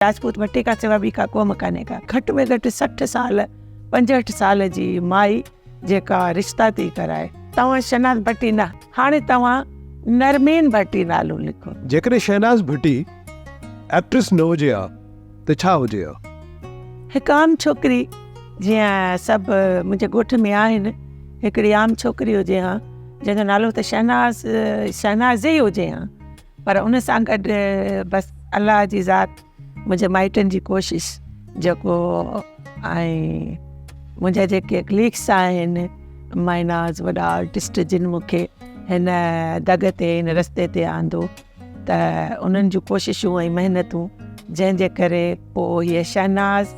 راجپوت ڀٽي کان سواء ٻي ڪا قوم ڪانهي ڪا. گهٽ ۾ گهٽ 60 سال 65 سال جي مائي جيڪا رشتا ٿي ڪرائي. توهان شهناز ڀٽي نه هاڻي توهان نرمين ڀٽي نالو لکو. جيڪڏهن شهناز ڀٽي ايڪٽريس نه هجي ها ته ڇا هجي ها؟ هڪ عام ڇوڪري جيئن سڀ منهنجي ڳوٺ ۾ آهن هڪڙي عام ڇوڪري هجي ها جنهن جو نالو ته شهناز شهناز ئي هجي ها. پر ان سان گڏ بس الله جي ذات منهنجي مائٽن جي ڪوشش جيڪو ۽ منهنجا جيڪي ڪليگس آهن مائناز وڏا آرٽسٽ جن مونکي هن دڳ تي هن رستي تي آندو ته انهن جون ڪوششون ۽ محنتون جنهن جي ڪري پوء هيء شهناز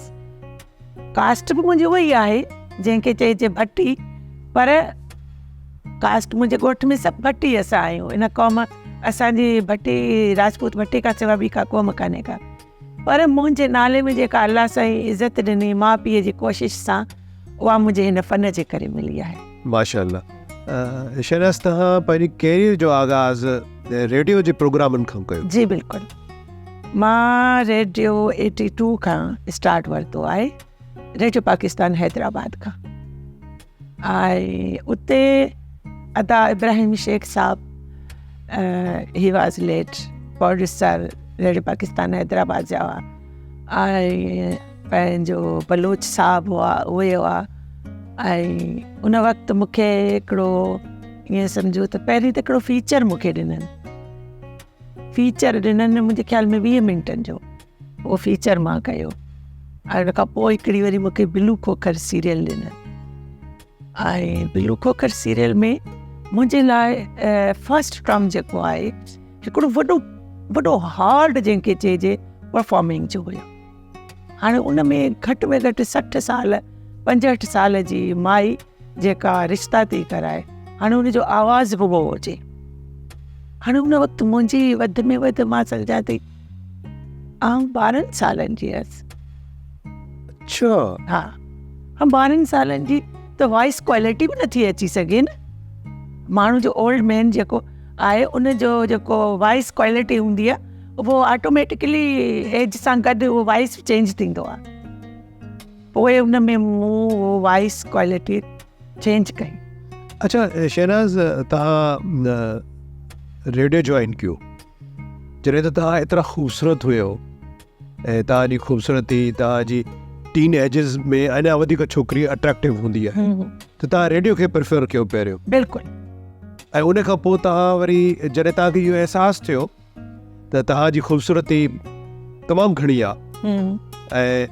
ڪاسٽ به منهنجي اها ئي آهي جنهن کي چئجي ڀٽي پر ڪاسٽ منهنجي ڳوٺ ۾ سڀ ڀٽي اسان آهيون ان قوم اسانجي ڀٽي راجپوت ڀٽي کان سوا ٻي ڪا قوم ڪانهي ڪا پر منهنجي نالي ۾ جيڪا الله سائين عزت ڏني ماء پيء جي ڪوشش سان اها منهنجي هن فن جي ڪري ملي آهي. ماشاء الله شهناز توهان پنهنجي ڪيريئر جو آغاز ريڊيو جي پروگرامن کان ڪيو. جي بلڪل مان ريڊيو ايٽي ٽو کان اسٽارٽ ورتو آهي ريڊيو پاڪستان حيدرآباد کان ۽ اتي ادا ابراهيم شيخ صاحب he was late producer radio Pakistan Hyderabad جا هئا ۽ پنهنجو بلوچ صاحب هئا اهي هئا ۽ ان وقت مونکي هڪڙو ائين سمجهو ته پهرين ته هڪڙو فيچر مونکي ڏنن فيچر ڏنن منهنجي خيال ۾ 20 منٽن جو اهو فيچر مان ڪيو ۽ ان کان پوء هڪڙي وري مونکي بلو کوکر سيريل ڏنن ۽ بلو کوکر سيريل ۾ منهنجي لاء فرسٽ ٽرم جيڪو آهي هڪڙو وڏو وڏو هارڊ جنهن کي چئجي پرفارمنگ جو هيو هاڻي ان ۾ گهٽ ۾ گهٽ 60 سال 65 سال جي مائي جيڪا رشتا ٿي ڪرائي هاڻي ان جو آواز به اهو هجي هاڻي ان وقت منهنجي وڌ ۾ وڌ مان سمجهان ٿي آئون 12 سالن جي هيس. اڇا. ها ها 12 سالن جي ته وائس ڪوالٽي به نٿي اچي سگهي نه ماڻهو جو اولڊ مين جيڪو آهي ان جو جيڪو وائس ڪوالٽي هوندي آهي اهو آٽوميٽڪلي ايج سان گڏ اهو وائس چينج ٿيندو آهي پوء ان ۾ مون اهو وائس ڪوالٽي چينج ڪئي. اڇا شهناز توهان ريڊيو جوائن ڪيو جڏهن ته توهان ايترا خوبصورت هيو ۽ توهان جي خوبصورتي توهان جي ٽين ايجز ۾ اڃا وڌيڪ ڇوڪري اٽريڪٽو هوندي آهي ته توهان ريڊيو کي پريفر ڪيو پهريون. بلڪل. ۽ ان کان پوء توهان وري جڏهن توهان کي اهو احساس ٿيو ته توهان جي خوبصورتي تمام گهڻي آ ۽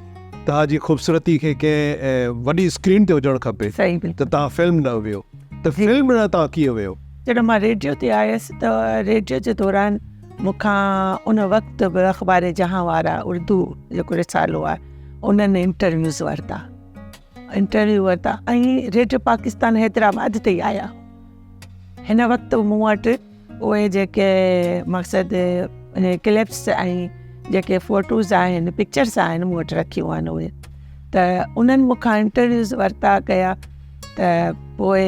توهان جي خوبصورتي کي ڪنهن وڏي اسڪرين تي هجڻ کپي ته توهان فلم ڏانهن ويو ته فلم ڏانهن توهان ڪيئن ويو؟ جڏهن مان ريڊيو تي آيس ته ريڊيو جي دوران مون کان ان وقت به اخبار جهان وارا اردو جيڪو رسالو آهي انهن انٽرويوز ورتا انٽرويو ورتا ۽ ريڊيو پاڪستان حيدرآباد تي ئي آيا هن وقت مون وٽ اهي جيڪي مقصد ڪلپس ۽ جيڪي فوٽوز آهن پڪچرس آهن مون وٽ رکيون آهن اهي ته انهن مون کان انٽرويوز ورتا ڪيا ته پوء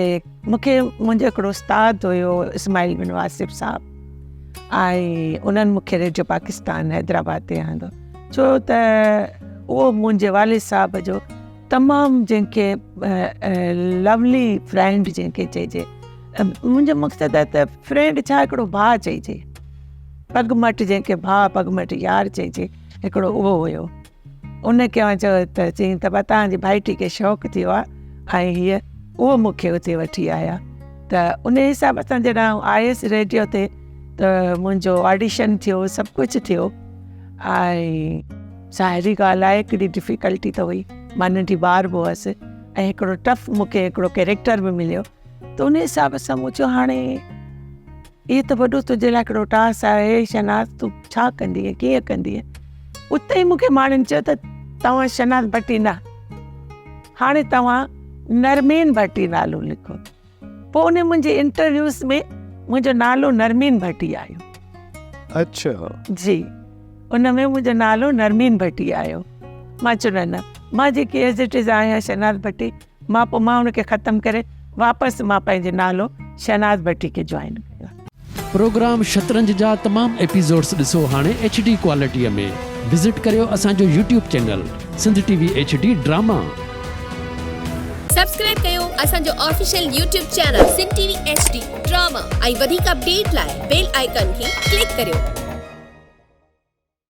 مونکي منهنجو هڪڙو استاد هيو اسماعيل بن واصف صاحب ۽ انهن مونکي ريڊيو پاڪستان حيدرآباد تي آندو ڇو ته اهو منهنجي والد صاحب جو تمام جنهن کي لولي فرينڊ جنهن کي چئجي منهنجو مقصد آهي ته فرينڊ ڇا هڪڙو ڀاء چئجي پڳ مٽ جنهن کي ڀاء پڳ مٽ يار چئجي هڪڙو اهو هيو ان کي آئون چيو ته چيائين ته بابا توهان جي ڀائٽي کي شوق ٿيو آهي ۽ هيء اهو مون کي اتي وٺي آيا ته ان حساب سان جڏهن آئون آيس ريڊيو تي ته منهنجو آڊيشن ٿيو سڀ ڪجهه ٿيو ۽ ظاهري ڳالهه آهي هڪڙي ڊفيڪلٽي ته هئي مان ننڍي ٻار به هئس ۽ هڪڙو ٽف مون کي هڪڙو ڪيريڪٽر به مليو ته ان حساب سان مون چيو هاڻي هي ته وڏو تنهنجي لاء هڪڙو ٽاسڪ آهي شهناز تون ڇا ڪندينء ڪيئن ڪندينء اتي ئي مون کي ماڻهن چيو ته توهان شهناز ڀٽي نه هاڻي توهان نرمين ڀٽي نالو لکو پوء ان منهنجي انٽرويوز ۾ منهنجو نالو نرمين ڀٽي آيو. اڇا. جي ان ۾ منهنجو نالو نرمين ڀٽي آيو مان چيو نه نه مان جيڪي ايز it از آهيان شهناز ڀٽي مان پوء مان ان کي ختم ڪري واپس مان پنهنجي نالو شهناز ڀٽي کي جوائن ڪيو. پروگرام شطرنج جا تمام ايپيسوڊس ڏسو هاڻي ايڇ ڊي ڪوالٽيء ۾. وزٽ ڪريو اسان جو YouTube channel Sindh T V H D drama. Subscribe ڪيو اسان جو official YouTube channel Sindh T V H D drama ۽ وڌيڪ اپڊيٽ لاء بيل آئيڪان کي ڪلڪ ڪريو.